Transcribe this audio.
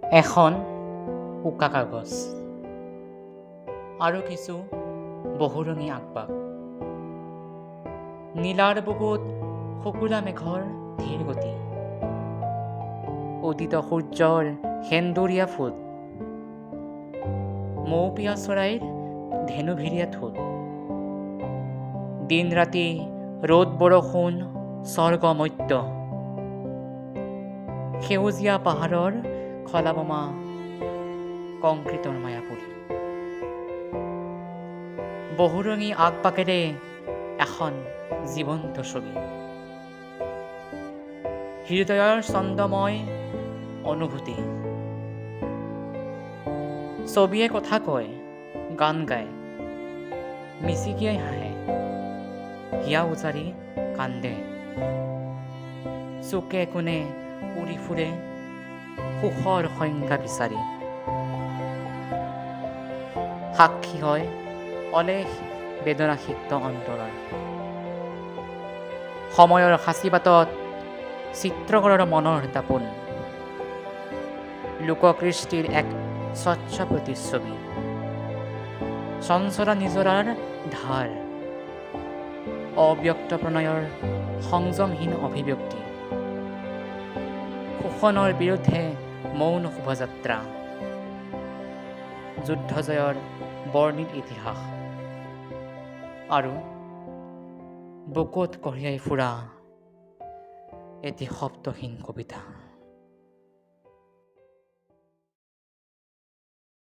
এখন উকা কাগজ আৰু কিছু বহুৰঙী আঁকবাক। নীলাৰ বুকুত শুকুলা মেঘৰ ধীৰ গতি, উদিত সূৰ্যৰ সেন্দুৰীয়া ফোঁট, মৌপিয়া চৰাইৰ ধেনুভিৰীয়া ঠোঁট। দিন ৰাতি, ৰ'দ বৰষুণ, স্বৰ্গ মৰ্ত্য, সেউজীয়া পাহাৰৰ খলাবমা, কংক্ৰিটৰ মায়াপুৰী। বহুৰঙী আঁকবাকেৰে এখন জীৱন্ত ছবি, হৃদয়ৰ ছন্দময় অনুভূতি। ছবিয়ে কথা কয়, গান গায়, মিচিকিয়াই হাঁহে, হিয়া উজাৰি কান্দে, চুকে কোণে উৰি ফুৰে সুখৰ সংজ্ঞা বিচাৰি। সাক্ষী হয় অলেখ বেদনাসিক্ত অন্তৰৰ। সময়ৰ সাঁচিপাতত চিত্ৰকৰৰ মনৰ দাপোন, লোককৃষ্টিৰ এক স্বচ্ছ প্ৰতিচ্ছবি, চঞ্চলা নিজৰাৰ ধাৰ, অব্যক্ত প্ৰণয়ৰ সংযমহীন অভিব্যক্তি, শোষণৰ বিৰুদ্ধে মৌন শোভাযাত্ৰা, যুদ্ধ জয়ৰ বৰ্ণিল ইতিহাস আৰু বুকুত কঢ়িয়াই ফুৰা এটি শব্দহীন কবিতা।